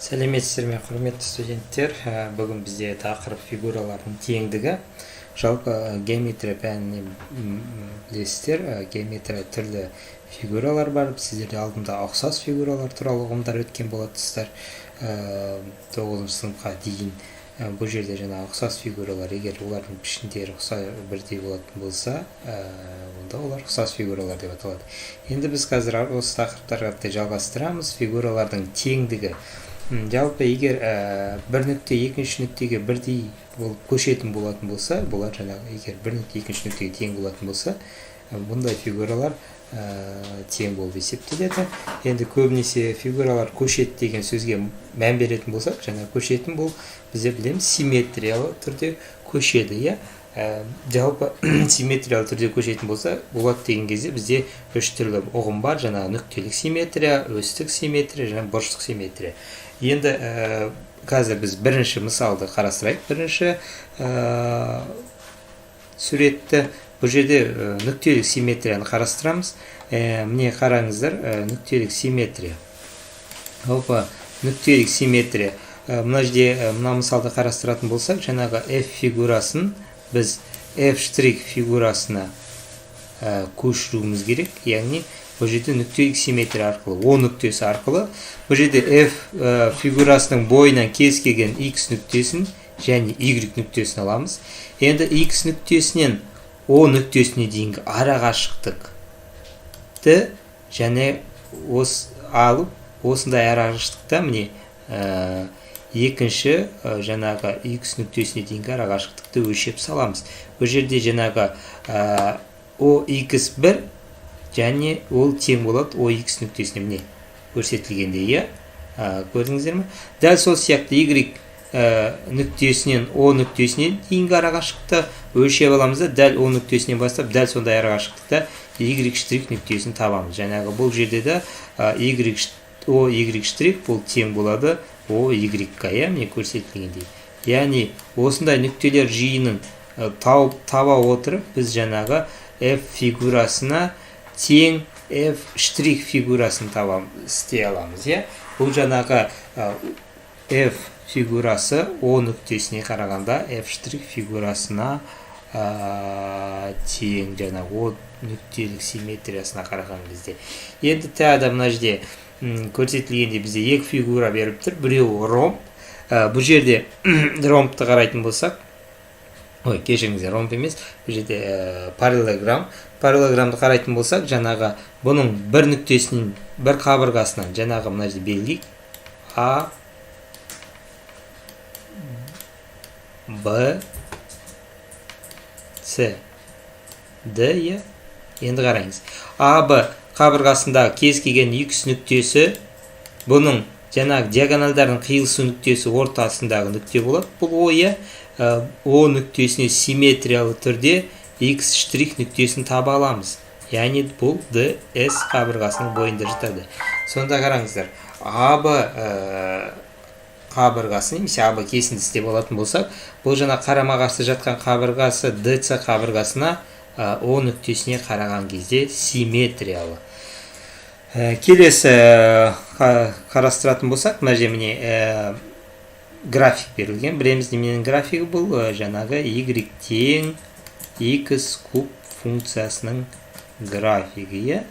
Сәлеметсіздер ме, құрметті студенттер! Бүгін бізде тақырып фигуралардың теңдігі. Жалпы геометрия пәнінен білесіздер, геометрия түрлі фигуралар бар. Сіздерде алдында ұқсас фигуралар туралы ұғымдар өткен болатынсыздар 9 сыныпқа дейін. Бұл жерде жаңағы ұқсас фигуралар, егер олардың пішіндері бірдей болатын болса, онда олар ұқсас фигуралар деп аталады. Енді біз қазір осы тақырыптарға жалғастырамыз. Фигуралардың теңдігі. Жалпы егер бір нүкте екінші нүктеге бірдей болып көшетін болатын болса, бұлар жаңағы егер бір нүкте екінші нүктеге тең болатын болса, бұндай фигуралар тең болып есептеледі. Енді көбінесе фигуралар көшеді деген сөзге мән беретін болсақ, жаңа көшетін бұл бізде білеміз симметриялы түрде көшеді, иә. Жалпы симметриялы түрде көшетін болса болады деген кезде бізде үш түрлі ұғым бар: жаңағы нүктелік симметрия, өстік симметрия және бұрыштық симметрия. Енді қазір біз бірінші мысалды қарастырайық. Бірінші суретті. Бұл жерде нүктелік симметрияны қарастырамыз. Міне қараңыздар, нүктелік симметрия. Опа, нүктелік симметрия. Мына жерде мына мысалды қарастыратын болсақ, жаңағы F фигурасын біз F штрих фигурасына көшіруіміз керек. Яғни бұл жерде нүктелік симметрия арқылы, О нүктесі арқылы бұл жерде F фигурасының бойынан кез келген X нүктесін және Y нүктесін аламыз. Енді X нүктесінен О нүктесіне дейінгі арақашықтықты және алып, осындай арақашықтықта міне екінші жаңағы X нүктесіне дейінгі арақашықтықты өлшеп саламыз. Бұл жерде жаңағы OX1 және ол тең болады OX нүктесіне, міне көрсетілгендей, иә, көрдіңіздер ме? Дәл сол сияқты Y нүктесінен О нүктесіне дейінгі арақашықтықты өлшеп аламыз да, дәл О нүктесінен бастап дәл сондай арақашықтықта Y штрих нүктесін табамыз. Жаңағы бұл жерде де Y, О Y штрих бұл тең болады О Y-ға, иә, міне көрсетілгендей. Яғни осындай нүктелер жиынын таба отырып, біз жаңағы F фигурасына тең F штрих фигурасын істей аламыз, иә. Бұл жаңағы F фигурасы О нүктесіне қарағанда F штрих фигурасына тең, жаңағы О нүктелік симметриясына қараған кезде. Енді тағы да мына жерде көрсетілгендей бізде екі фигура беріп тұр. Біреуі ромб. Бұл жерде ромбты қарайтын болсақ, ой, кешіріңіздер, ромб емес, бұл жерде параллелограмм. Параллелограммды қарайтын болсақ, жаңағы бұның бір нүктесінен, бір қабырғасынан, жаңағы мына жерде белгілейік А, Б, С, Д, иә. Енді қараңыз, А, Б қабырғасындағы кез келген X нүктесі бұның жаңағы диагональдардың қиылысу нүктесі ортасындағы нүкте болады. Бұл О, иә. О нүктесіне симметриялы түрде X штрих нүктесін таба аламыз. Яғни бұл Д, С қабырғасының бойында жатады. Сонда қараңыздар, А, Б қабырғасы немесе А, Б кесіндісі деп алатын болсақ, бұл жаңа қарама-қарсы жатқан қабырғасы Д, С қабырғасына О нүктесіне қараған кезде симметриялы. Келесі қарастыратын болсақ, мына жерде міне график берілген. Білеміз неменің графигі бұл, жаңағы Y тең X куб функциясының графигі, иә.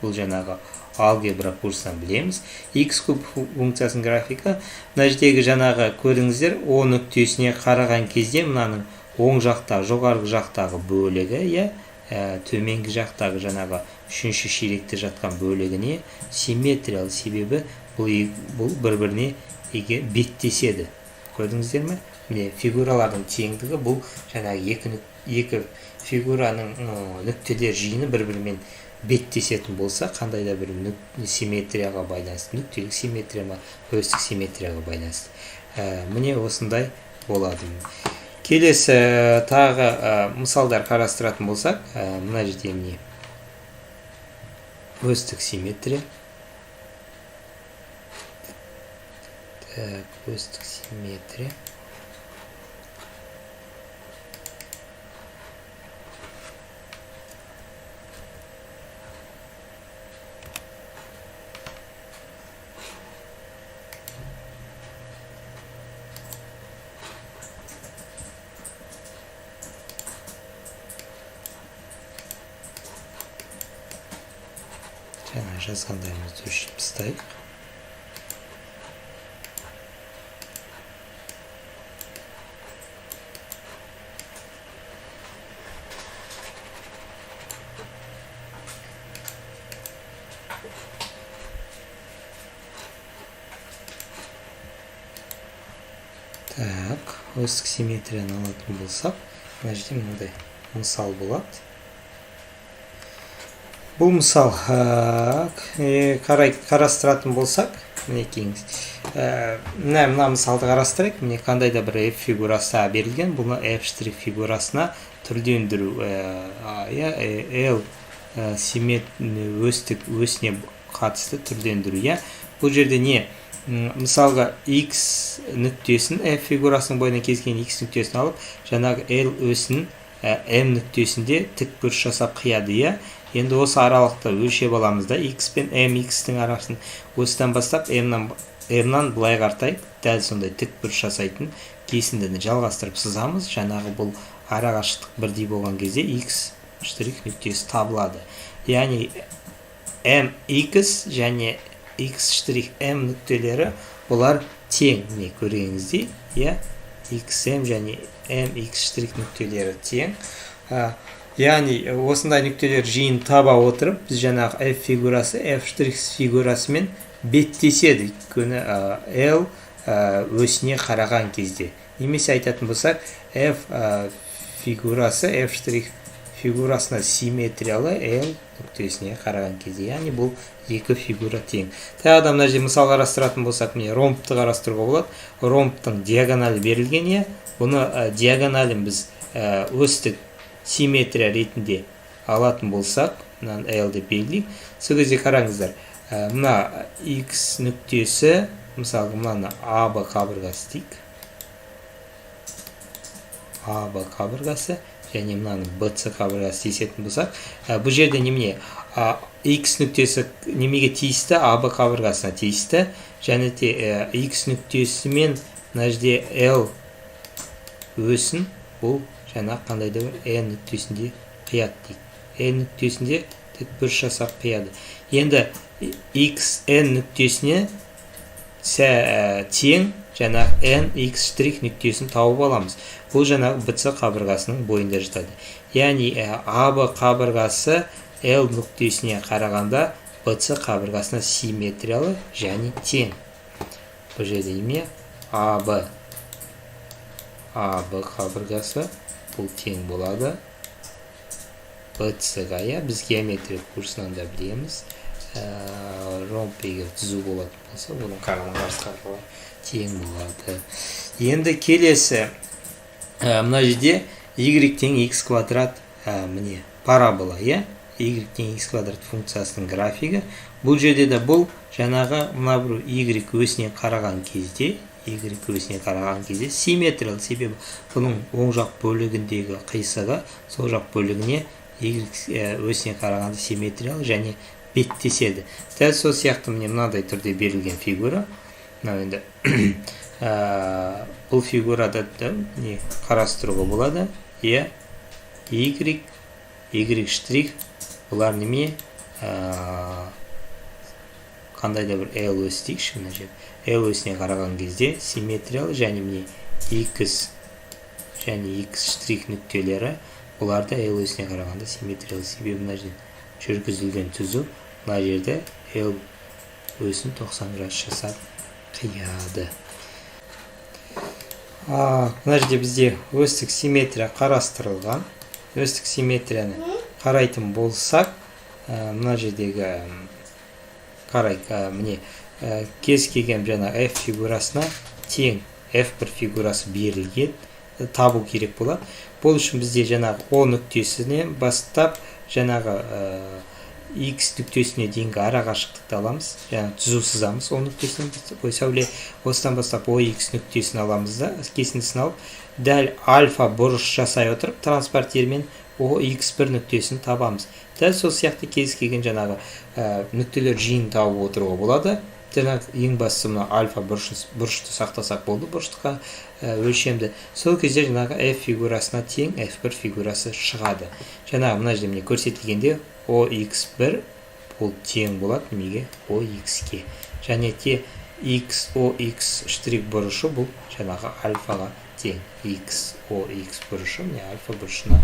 Бұл жаңағы алгебра курсынан білеміз. X куб функциясының графигі. Мына жердегі жаңағы көрдіңіздер, О нүктесіне қараған кезде мынаның оң жақта, жоғарғы жақтағы бөлігі, иә, төменгі жақтағы жаңағы үшінші ширекте жатқан бөлігіне симметриялы, себебі бұл бір-біріне беттеседі. Көрдіңіздер ме? Міне фигуралардың теңдігі бұл жаңағы екі фигураның нүктелер жиыны бір-бірімен беттесетін болса, қандай да бір симметрияға байланысты, нүктелік симметрия ма, өстік симметрияға байланысты. Міне осындай болады. Келесі тағы мысалдар қарастыратын болсақ, мына жерде міне өстік симметрия. Так, өстік симметрия. Жазғандарымызды өшіріп тастайық. Так, осьтік симметрияны алатын болсақ, мына жерде мынандай мысал болады. Бұл мысал қарастыратын болсақ, мінекейіңіз, мына мысалды қарастырайық. Міне қандай да бір f фигурасы берілген, бұны f штрих фигурасына түрдендіру, L өстік өсіне қатысты түрдендіру. Иә, бұл жерде не? Мысалға x нүктесін f фигурасының бойынан кескен x нүктесін алып, жаңағы L өсін M нүктесінде тік бұрыш жасап қияды. Иә, енді осы аралықты өлшеп аламыз да, x пен mx-тің арасын осыдан бастап m-нан былай қаратай дәл сондай тік бұрыш жасайтын кесіндіні жалғастырып сызамыз. Жаңағы бұл арақашықтық бірдей болған кезде x штрих нүктесі табылады. Яғни mx және x штрих m нүктелері бұлар тең. Міне көргеніңіздей, иә, xm және mx штрих нүктелері тең. Яғни осындай нүктелер жиынын таба отырып, біз жаңағы f фигурасы f штрих фигурасымен беттеседі, өйткені L өсіне қараған кезде. Немесе айтатын болсақ, f фигурасы f штрих фигурасына симметриялы L нүктесіне қараған кезде. Яғни бұл екі фигура тең. Тағы да мына жерде мысал қарастыратын болсақ, міне ромбты қарастыруға болады. Ромбтың диагоналі берілген, иә. Бұны диагоналін біз өстік симметрия ретінде алатын болсақ, мынаны L деп белгілейік. Сол кезде қараңыздар, мына X нүктесі, мысалы мынаны AB қабырғасы дейік. AB қабырғасы және мынаны BC қабырғасы десетін болсақ, бұл жерде немене? X нүктесі немеге тиісті? AB қабырғасына тиісті. Және де X нүктесі мен мына жерде L өсін бұл жаңа қандай да бір N нүктесінде қияды дейді. N нүктесінде тік бұрыш жасап қияды. Енді XN нүктесіне тең жаңағы N X штрих нүктесін тауып аламыз. Бұл жаңағы BC қабырғасының бойында жатады. Яғни AB қабырғасы L нүктесіне қарағанда BC қабырғасына симметриялы және тең. Бұл жерде неме? AB қабырғасы бұл тең болады BC-ға. Иә, біз геометрия курсынан да білеміз. Ромб егер түзу болатын болса, оның қарама-қарсы қабырғалары тең болады. Енді келесі мына жерде y тең x квадрат, міне парабола, иә, y тең x квадрат функциясының графигі. Бұл жерде де бұл жаңағы мына бір y өсіне қараған кезде, y өсіне қараған кезде симметриялы, себебі бұның оң жақ бөлігіндегі қисығы сол жақ бөлігіне y өсіне қарағанда симметриялы және беттеседі. Дәл сол сияқты міне мынадай түрде берілген фигура. Мынау енді бұл фигурада да не қарастыруға болады. Иә, y, y штрих бұлар неме? Қандай да бір L өсі дейікші, мына жерде L өсіне қараған кезде симметриялы және міне x және x штрих нүктелері бұлар да L өсіне қарағанда симметриялы, себебі мына жерден жүргізілген түзу мына жерде L өсін 90 градус жасап қияды. Мына жерде бізде өстік симметрия қарастырылған. Өстік симметрияны қарайтын болсақ, мына жердегі қарайық, міне кез келген жаңа F фигурасына тең F1 фигурасы берілген, табу керек болады. Бұл үшін бізде жаңағы О нүктесінен бастап жаңағы X нүктесіне дейінгі арақашықтықты аламыз, жаңағы түзу сызамыз О нүктесінен, ой, сәуле, осыдан бастап OX нүктесін аламыз да, кесіндісін алып, дәл альфа бұрыш жасай отырып транспортермен OX1 нүктесін табамыз. Дәл сол сияқты кез келген жаңағы нүктелер жиынын тауып отыруға болады. Жаңағы ең бастысы мына альфа бұрышты сақтасақ болды, бұрыштыққа өлшемді. Сол кезде жаңағы F фигурасына тең F1 фигурасы шығады. Жаңағы мына жерде міне көрсетілгенде OX1 Ол тең болады немеге? OX-ке. Және те XOX штрих бұрышы бұл жаңағы альфаға тең. XOX бұрышы міне альфа бұрышына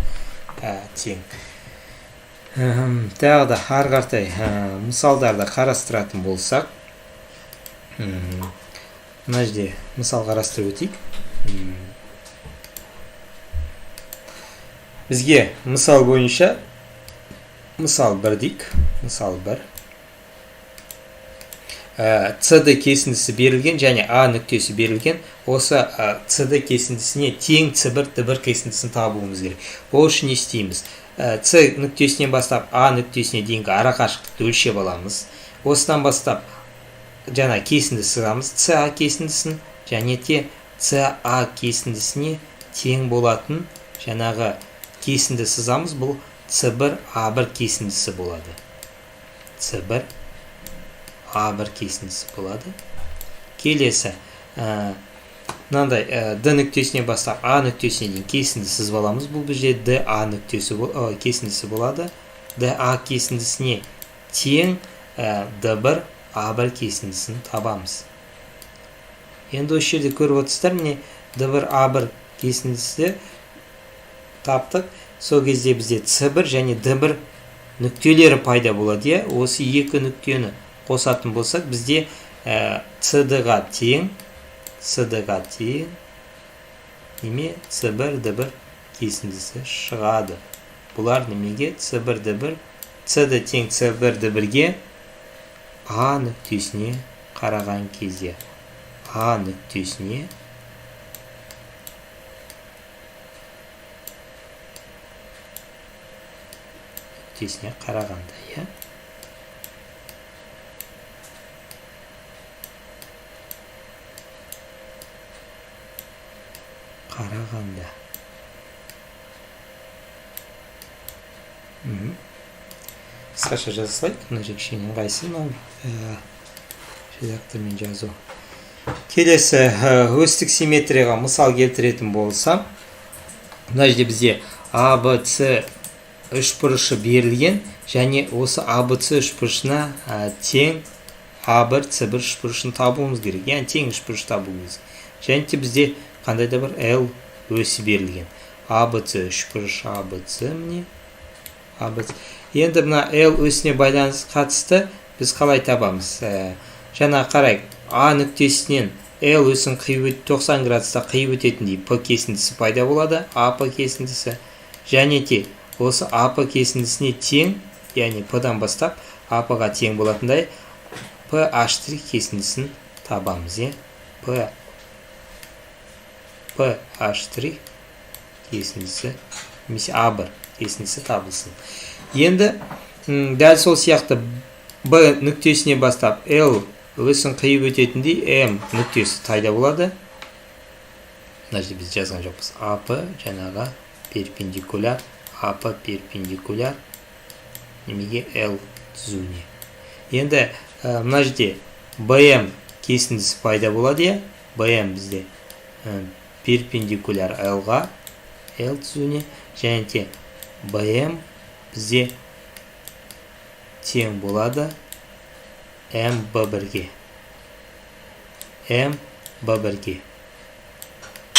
тең. Тағы да ары қаратай мысалдарды қарастыратын болсақ, мына жерде мысал қарастырып өтейік. Бізге мысал бойынша мысал 1 дейік. Мысал 1. CD кесіндісі берілген және А нүктесі берілген. Осы CD кесіндісіне тең C1 D1 кесіндісін табуымыз керек. Ол үшін не істейміз? C нүктесінен бастап А нүктесіне дейінгі арақашықтықты өлшеп аламыз. Осыдан бастап жаңа кесінді сызамыз. CA кесіндісін және те CA кесіндісіне тең болатын жаңағы кесінді сызамыз. Бұл C1 A1 кесіндісі болады. C1 A1 кесіндісі болады. Келесі мынандай D нүктесіне бастап А нүктесіне дейін кесінді сызып аламыз. Бұл бізде DA нүктесі кесіндісі болады. DA кесіндісіне тең D1 A1 кесіндісін табамыз. Енді осы жерде көріп отырсыздар, міне D1 A1 кесіндісі таптық. Сол кезде бізде C1 және D1 нүктелері пайда болады. Иә? Осы екі нүктені қосатын болсақ, бізде CD-ға тең, CD-ға тең неме C1 D1 кесіндісі шығады. Бұлар немеге? C1 D1, CD тең C1 D1-ге А нүктесіне қараған кезде, А нүктесіне қарағанда, иә. Қарағанда. Қысқаша жаза салайық. Мына жерге кішкене ыңғайсыз мынау редактормен жазу. Келесі өстік симметрияға мысал келтіретін болсам, мына жерде бізде А, Б, С үшбұрышы берілген және осы А, Б, С үшбұрышына тең А1, С1 үшбұрышын табуымыз керек. Яғни тең үшбұрыш табуымыз. Және де бізде қандай да бір L өсі берілген. А, Б, С үшбұрыш, А, Б, С міне. А, Б, С. Енді мына L өсіне байланысты қатысты біз қалай табамыз? Жаңа қарайық. А нүктесінен L өсін қиып өт, 90 градуста қиып өтетіндей П кесіндісі пайда болады. А, П кесіндісі. Және де осы А, П кесіндісіне тең, яғни П-дан бастап А, П-ға тең болатындай П, H штрих кесіндісін табамыз, иә? П, П, H штрих кесіндісі немесе А1 кесіндісі табылсын. Енді дәл сол сияқты Б нүктесіне бастап L өсін қиып өтетіндей М нүктесі пайда болады. Мына жерде біз жазған жоқпыз. А, П жаңағы перпендикуляр, А, П перпендикуляр немеге L түзуіне. Енді мына жерде БМ кесіндісі пайда болады, иә? БМ бізде перпендикуляр L-ға, L түзуіне, және де БМ бізде тең болады МБ1-ге. МБ1-ге.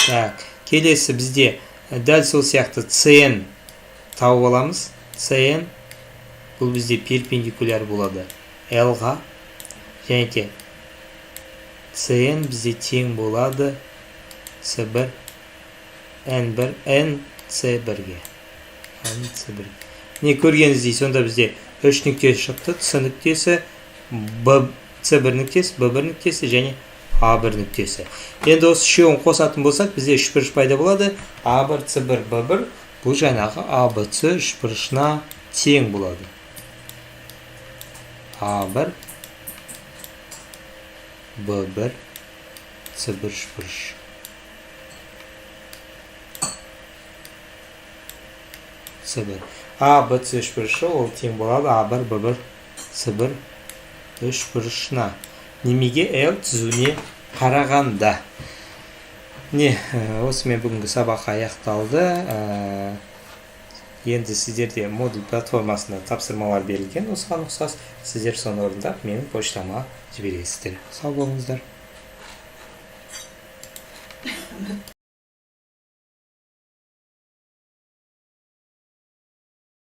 Так, келесі бізде дәл сол сияқты ЦН тауып аламыз. ЦН бұл бізде перпендикуляр болады L-ға, және де ЦН бізде тең болады С1 N1 N С1-ге. N С1-ге. Не көргеніңіздей, сонда бізде үш нүкте шықты. С нүктесі, Б, С1 нүктесі, Б1 нүктесі және А1 нүктесі. Енді осы үшеуін қосатын болсақ, бізде үш бұрыш пайда болады. А1, С1, Б1 бұл жаңағы А, Б, С үш бұрышына тең болады. А1, Б1, С1 үш бұрыш. С1. А, Б, С үш бұрышы ол тең болады А1, Б1, С1 үш бұрышына. Немеге L түзуіне қарағанда. Не, осымен бүгінгі сабақ аяқталды. Енді сіздерде модуль платформасында тапсырмалар берілген осыған ұқсас. Сіздер соны орындап, менің почтама жібересіздер. Сау болыңыздар.